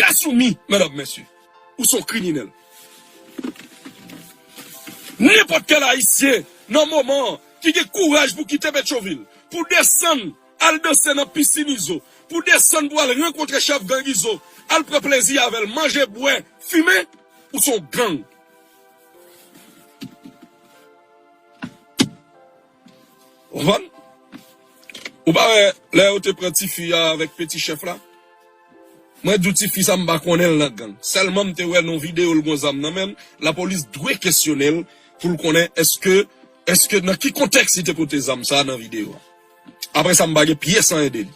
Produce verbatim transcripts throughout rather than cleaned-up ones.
Kasoumi, medam, mesye. Ou se yon kriminèl. Nenpòt kèl Ayisyen, nan moman an, ki gen kouraj pou kite Petyonvil, pou desann, al danse nan pisin Izo, pou desann pou al rankontre chèf gang Izo, al pran plezi avè l, manje, bwè, fimen, ou se yon gang. Ou konprann? Ou pa wè lè yo te pran tifi a avèk peti chèf la? Mwen di w tifi sa m pa konnen l nan gang. Sèlman m te wè l nan videyo l gon zam nan men l, lapolis dwe kesyone l pou l konnen èske, èske nan ki kontèks li te pote zam sa nan videyo a. Apre sa m pa gen pyès anyen de li.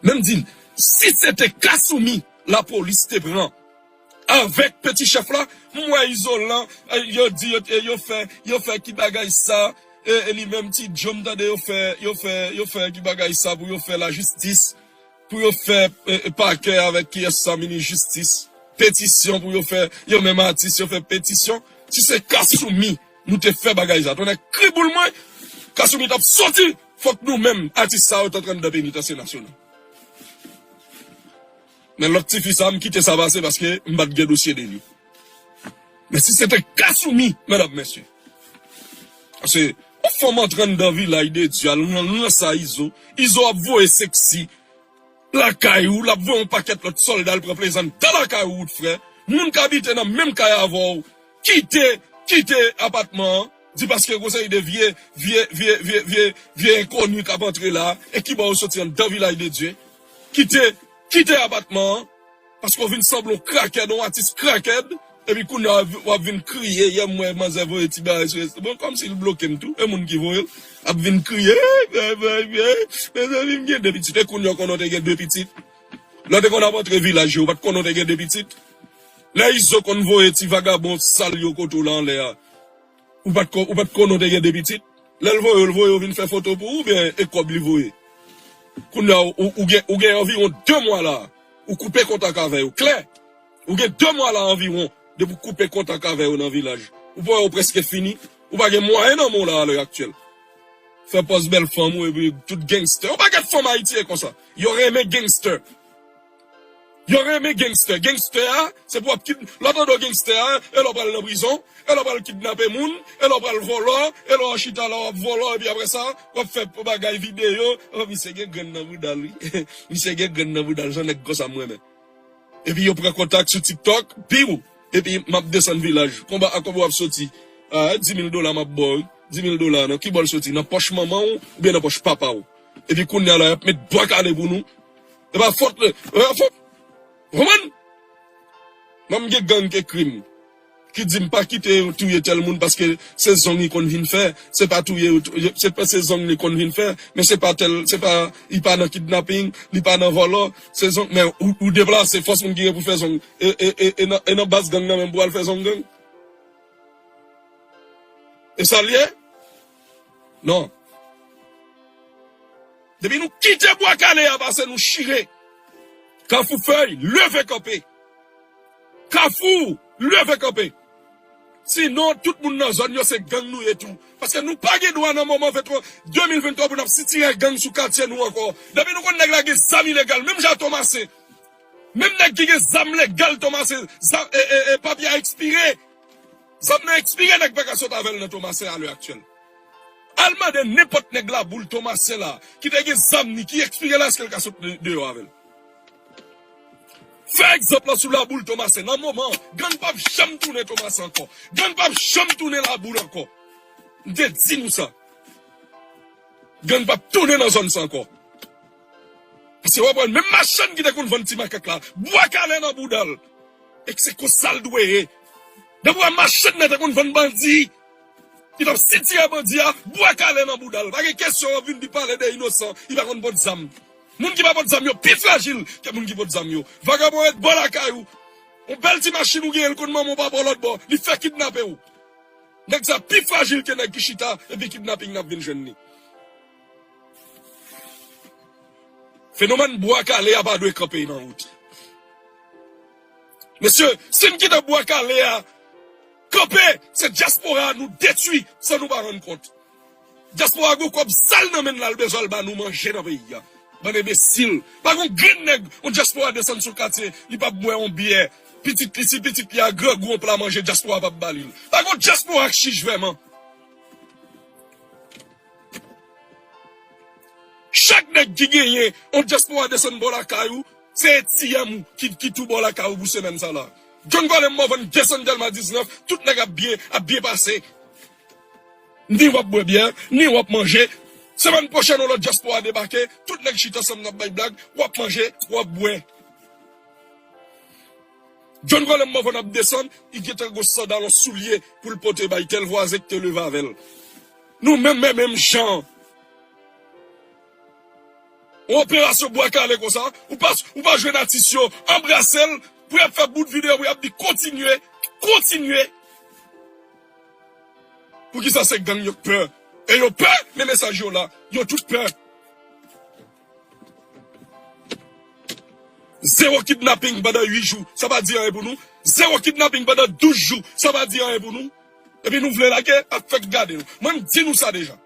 Men m di n, si se te Kasoumi lapolis te pran avèk peti chèf la, m wè Izolan, eh, yo di yo, eh, yo fè, yo fè ki bagay sa, e, e li menm Ti Djo m tande yo fè, yo fè, yo fè ki bagay sa pou yo fè lajistis, pou yo fè, eh, pakè avèk kiyès sa, minis jistis, petisyon pou yo fè, yo menm atis, yo fè petisyon. Si se Kasoumi, nou te fè bagay sa. Tonnè kriboul mwen, Kasoumi t ap soti, fòk nou menm, atis sa yo t antre anndan penitansye nasyonal. Men lòt tifi sa, m kite sa pase paske m pa t gen dosye de li. Men si se te Kasoumi, medam, mesye. Paske, yon fanm antre anndan Vilaj de Dye, al nan, nan sa Izo. Izo ap voye seksi lakay ou, l ap voye yon pakèt lòt sòlda, l pran plezi anndan lakay ou, wout frè. Moun k abite nan menm kay avè w, kite, kite apatman an. Di paske gon seri de vye, vye, vye, vye, vye, vye enkoni k ap antre la, e ki bò yo soti anndan Vilaj de Dye. Kite, kite apatman an, paske w vin sanble yon krakèd, yon atis krakèd, epi kounye a w ap vin kriye, yè m wè manzè voye ti bagay sou Insta, bon, kòmsi l bloke m tou, e moun ki voye l, ap vin kriye, mezanmi m gen de pitit, e kounye a w konnen w te gen de pitit. Lè w te konn ap antre Vilaj yo, ou pa t konnen w te gen de pitit. Lè Izo konn voye ti vagabon sal yo kote w la anlè a, Ou pa t ko-, ou pa t konnen w te gen de pitit? Lè l voye w, l voye w vin fè foto pou ou, oubyen e kòb li voye? Kounye a, ou, ou gen, ou gen anviwon de mwa la, ou koupe kontak avè yo. Klè! Ou gen de mwa la anviwon, depi w koupe kontak avè yo nan Vilaj. Ou pa wè w prèske fini? Ou pa gen mwayen nan men w la, alè aktyèl. Fè pòz bèl fanm ou, epi tout gangster. Yon pakèt fanm Ayiti e konsa. Yo renmen gangster. Yo renmen gangster. Gangster a, se pou w ap kid-, lè w tande w gangster a, e lè w pral nan prizon, e lè w pral kidnape moun, e lè w pral vòlò, e lè w chita la w ap vòlò, epi apre sa, w ap fè bagay videyo. Oh, misye gen grenn nan bouda l, wi. Misye gen grenn nan bouda l, jan nèg konsa m renmen. Epi yo pran kontak sou TikTok, piw, epi m ap desann Vilaj. Konba a konba w ap soti. Ah, di mil dola m ap ba w, wi. Di mil dola, nan ki bò l soti? Nan pòch manman w, oubyen nan pòch papa w? Epi kounye a la, y ap met bwa kale pou nou. E pa fòt, e pa fòt. Konprann? Mwen m gen gang ke krim. Ki di m pa kite yo touye tèl moun paske se zong li konn vin fè. Se pa touye yo, touye, se pa se zong li konn vin fè. Men se pa tèl, se pa, li pa nan kidnaping, li pa nan vòlò. Se zong, men ou, ou deplase fòs moun ki gen pou fè zong. E, e, e, e nan, e nan baz gang nan menm pou al fè zong gang. E sa l ye? Non. Depi nou kite bwa kale a pase, nou chire. Kafou fèy, leve kanpe. Kafou, leve kanpe. Sinon, tout moun nan zòn yo se gang nou ye tou. Paske nou pa gen dwa nan moman venntwa, de mil venntwa pou n ap sitire gang sou katye nou ankò. Depi nou konn nèg la gen zam ilegal, menm jan Tomasen. Menm nèg ki gen zam legal Tomasen, zam, e, e, e, papye a ekspire. Zam nan ekspire, nèg pa ka sot avè l nan Tomasen alè aktyèl. Al mande nenpòt nèg Laboul Tomasen la, ki te gen zam ni, ki ekspire la, èske l ka sot de-, deyò avè l? Fè egzanp lan sou Laboul Tomasen. Nan moman an, gang p ap janm tounen Tomasen ankò. Gang p ap janm tounen Laboul ankò. M te di nou sa. Gang p ap tounen nan zòn sa ankò. Paske w ap wè menm machann ki te konn vann ti makak la, bwa kale nan bouda l. E se konsa l dwe ye. Depi w wè machann nan te konn vann bandi, li t ap sitire bandi a, bwa kale nan bouda l. Pa gen kesyon w ap vin di pale de inosan, li pa konn pot zam. Moun ki pa pot zam yo pi frajil ke moun ki pot zam yo. Vagabon ret bò lakay ou. Yon bèl ti machin ou genyen, l konn manman w pa bò lòt bò, li fè kidnape w. Nèg sa pi frajil ke nèg ki chita epi kidnaping nan ap vin jwenn li. Fenomèn bwa kale a pa dwe kanpe nan wout. Mesye, si n kite bwa kale a kanpe, se dyaspora a nou detwi san nou pa rann kont. Dyaspora a gon kòb sal nan men l, l al bezwen al ba nou manje nan peyi a. Bann enbesil. Pa gon grenn nèg, yon dyaspora desann sou katye, li p ap bwè yon byè. Pitit li, si pitit li a grangou, yon pla manje, dyaspora p ap ba li l. Pa gon dyaspora k chich vrèman. Chak nèg ki genyen yon dyaspora desann bò lakay ou, se etiyam ou ki, ki tou bò lakay ou pou semèn sa la. John Colem Morvan desann Dèlma diznèf, tout nèg ap byen, ap byen pase. Ni w ap bwè byè, ni w ap manje. Semèn pwochèn, yon lòt dyaspora debake, tout nèg chita ansanm, n ap bay blag, w ap manje, w ap bwè. John Colem Morvan ap desann, li gentan gon sandal, yon soulye pou l pote bay tèl vwazen ki te leve avè l. Nou menm, men menm jan. Yon operasyon bwa kale konsa, ou pa, ou pa jwenn atis yo, anbrase l, pou y ap fè bout videyo, pou y ap di kontinye, kontinye. Poukisa se gang yo k pè? E yo pè, men mesaj yo la, yo tout pè. Zewo kidnaping pandan uit jou, sa pa di anyen pou nou. Zewo kidnaping pandan douz jou, sa pa di anyen pou nou. Epi nou vle lage, ap fèk gade nou. Mwen m di nou sa deja.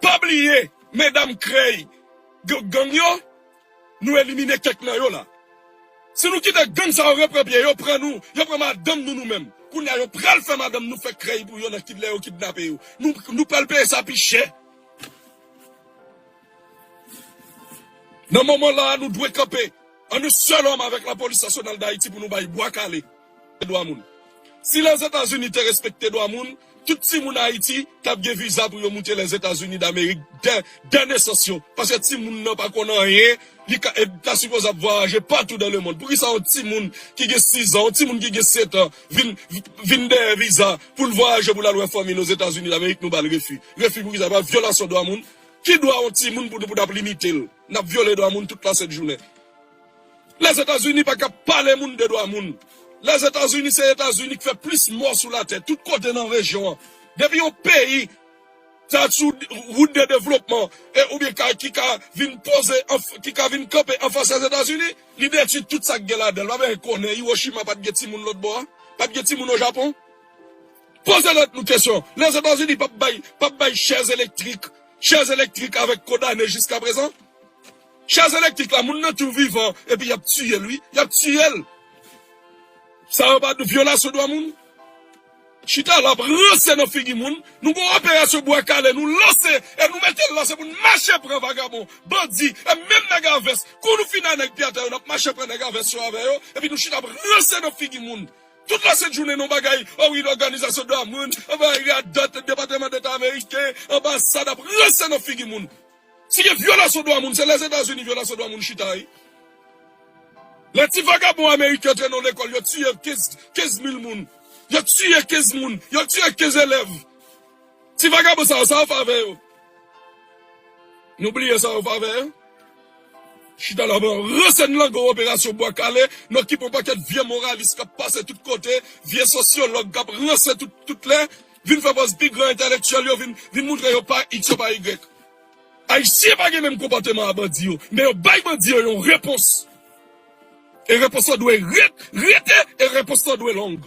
Pa bliye, medam krèy g-, gang yo, nou elimine kèk nan yo la. Si nou kite gang sa yo repran pye, yo pran nou, yo pran madanm nou nou menm. Kounye a yo pral fè madanm nou fè krèy pou yo nan kid lè yo kidnape yo. Nou, nou pral peye sa pi chè. Nan moman la a, nou dwe kanpe an un sèl òm avèk Lapolis Nasyonal d Ayiti pou nou bay bwa kale dwa moun. Si Lèzetazini te respekte dwa moun, tout timoun Ayiti t ap gen viza pou yo moute Lèzetazini Damerik dè, dè nesans yo. Paske timoun nan pa konn anyen, li ka, e ta sipoze ap vwayaje patou dan lemonn. Poukisa yon timoun ki gen sis an, yon timoun ki gen sèt an, vin, vin dèyè viza pou l vwayaje, pou l al wè fanmi l Ozetazini Damerik, nou ba l refi? Refi poukisa? Pa vyolasyon dwa moun? Ki dwa yon timoun pou, pou n ap limite l? N ap vyole dwa moun tout lasent jounen. Lèzetazini pa ka pale moun de dwa moun. Lèzetazini se Etazini ki fè plis mò sou latè, tout kote nan rejyon an. Depi yon peyi ta sou wout de devlopman, e oubyen ka, ki ka vin poze, anf-, ki ka vin kanpe anfas Lèzetazini, li detwi tout sa k gen ladan l. Pa bezwen konnen, Hiroshima pa t gen timoun lòt bò a? Pa t gen timoun o Japon? Poze tèt nou kesyon. Lèzetazini p ap bay, p ap bay chèz elektrik, chèz elektrik avèk kodane jiskaprezan? Chèz elektrik la, moun nan tou vivan, epi y ap tiye l, wi. Y ap tiye l. Sa yo pa vyolasyon dwa moun? Chita la ap ranse nan figi moun. Nou gon operasyon bwa kale, nou lanse, e nou mete l la, se pou n mache pran vagabon, bandi, e menm nèg a vès. Kou nou fin a nèg pye atè yo, n ap mache pran nèg a vès yo avè yo, epi nou chita ap ranse nan figi moun. Tout lasent jounen nan bagay, o wi, lòganizasyon dwa moun, anba radòt, Depatman Deta ameriken, anbasad ap ranse nan figi moun. Si gen vyolasyon dwa moun, se Lèzetazini vyolasyon dwa moun chita, wi. Lè ti vagabon ameriken antre nan lekòl, yo tiye kenz, kenz mil moun. Yo tiye kenz moun. Yo tiye kenz elèv. Ti vagabon sa yo, sa yo fè avè yo? Nou bliye sa yo fè avè yo? Chita la, bon, ranse n lango operasyon bwa kale, n okipe yon pakèt vye moralis k ap pase tout kote, vye sosyològ k ap ranse tout, tout lè, vin fè pòz pi gran entèlektyèl yo, vin, vin montre yo pa X, yo pa Y. Ayisyen pa gen menm konpòteman a bandi yo, men yo bay bandi yo yon repons. E repons lan dwe ret-, rete, e repons lan dwe long.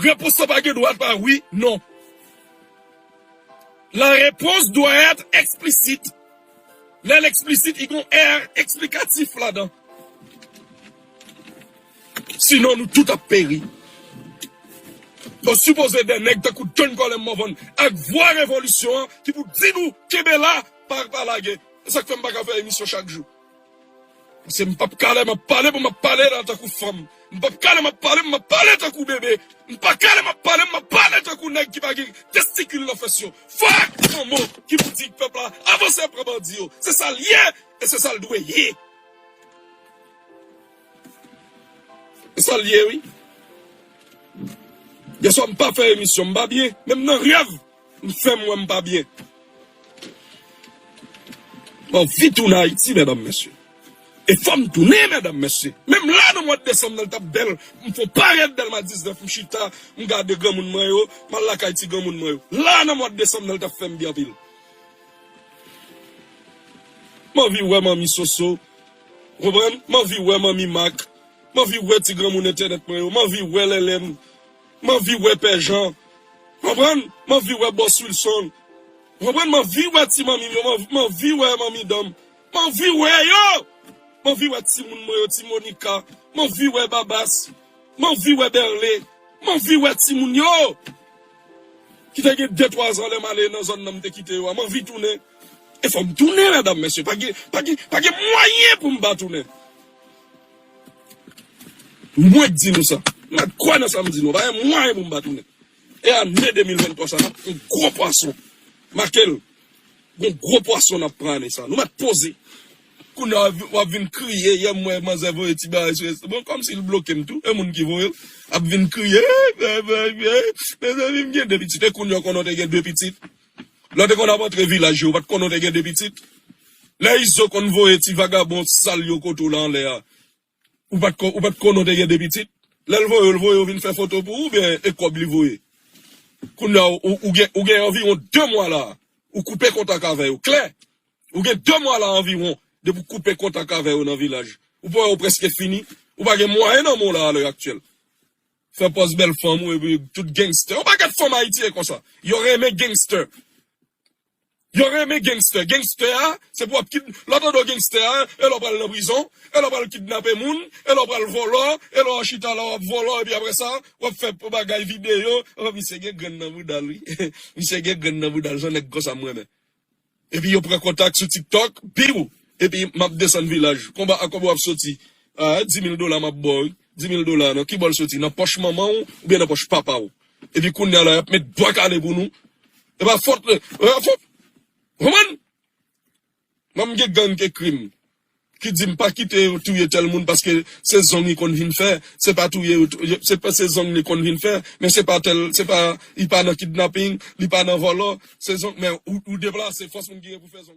Repons lan pa gen dwa pa wi, non. La réponse doit être explicite. Lè l eksplisit, li gon R eksplikatif ladan. Sinon, nou tout ap peri. Yo sipoze de nèg tankou John Colem Morvan ak Vwa Revolisyon an ki pou di nou, kenbe la, pa, pa lage. Se sa k fè m pa ka fè emisyon chak jou. Paske m p ap kale, m ap pale pou m ap pale la tankou fanm. M p ap kale, m ap pale, m ap pale tankou bebe. M pa kale, m ap pale, m ap pale tankou nèg ki pa gen testikil nan fès yo. Fò ak yon mo ki pou di pèp la, avanse pran bandi yo. Se sa l ye, e se sa l dwe ye. Se sa l ye, wi. Yèswa, m pa fè emisyon, m pa byen. Menm nan rèv, m fè m wè m pa byen. M anvi tounen Ayiti, medam, mesye. E fò m tounen, medam, mesye. Menm la, nan mwa desanm nan, l t ap bèl. M fè yon parèt Dèlma diznèf, m chita, m gade granmoun mwen yo, m al lakay ti granmoun mwen yo. La, nan mwa desanm nan, l t ap fè m byen anpil. M anvi wè manmi Soso. Ou konprann? M anvi wè manmi Mak. M anvi wè ti granmoun entènèt mwen yo. M anvi wè Lèlèn. M anvi wè Pè Jan. Ou konprann? M anvi wè Bòs Wilson. Ou konprann? M anvi wè ti manmi m yo. M anvi, m anvi wè manmi Dan m. M anvi wè yo. M anvi wè timoun mwen yo, ti Monica. M anvi wè Babas. M anvi wè Berle. M anvi wè timoun yo. Ki te gen de, twa zan lè m ale nan zòn nan m te kite yo a. M anvi tounen. E fò m tounen, medam, mesye. Pa gen, pa gen, pa gen mwayen pou m pa tounen. Mwen k di nou sa. M ap kwè nan sa m di nou. Pa gen mwayen pou m pa tounen. E ane de mil venntwa sa, n ap pran gwo pwason. Make l. Gon gwo pwason n ap pran ane sa. Nou mèt poze. Kounye a w ap vin kriye, yè m wè manzè voye ti bagay sou Insta. Bon, kòmsi l bloke m tou. E moun ki voye l ap vin kriye. Mezanmi, m gen de pitit. E kounye a w konnen w te gen de pitit. Lè w te konn ap antre vilaj yo, w pa t konnen w te gen de pitit. Lè Izo konn voye ti vagabon sal yo kote w la anlè a, ou pa t ko-, ou pa t konnen w te gen de pitit. Lè l voye w, l voye w vin fè foto pou ou, oubyen e kòb li voye? Kounye a, ou, ou gen, ou gen anviwon de mwa la, ou koupe kontak avè yo. Klè! Ou gen de mwa la anviwon, depi w koupe kontak avè yo nan vilaj. Ou pa wè yo prèske fini? Ou pa gen mwayen nan men w la, alè aktyèl. Fè pòz bèl fanm ou, epi tout gangster. Yon pakèt fanm Ayiti e konsa. Yo renmen gangster. Yo renmen gangster. Gangster a, se pou w ap kid-, lè w tande w gangster a, e lè w pral nan prizon, e lè w pral kidnape moun, e lè w pral vòlò, e lè w chita la w ap vòlò, epi apre sa, w ap fè bagay videyo. Oh, misye gen grenn nan bouda l, wi. Misye gen grenn nan bouda l, jan nèg konsa m renmen. Epi yo pran kontak sou TikTok, piw! Epi m ap desann vilaj. Konba a kòb w ap soti. Ah, dis mil dola m ap ba w, wi. Dis mil dola, nan ki bò l soti? Nan pòch manman w oubyen nan pòch papa w? Epi kounye a la, y ap met bwa kale pou nou. E pa fòt, e pa fòt. Konprann? Mwen m gen gang k ekri m, ki di m pa kite yo touye tèl moun paske se zong li konn vin fè, se pa touye yo tou-, se pa, se zong li konn vin fè, men se pa tèl, se pa, li pa nan kidnaping, li pa nan vòlò, se zong, men ou, ou deplase, fòs moun ki gen pou fè zong.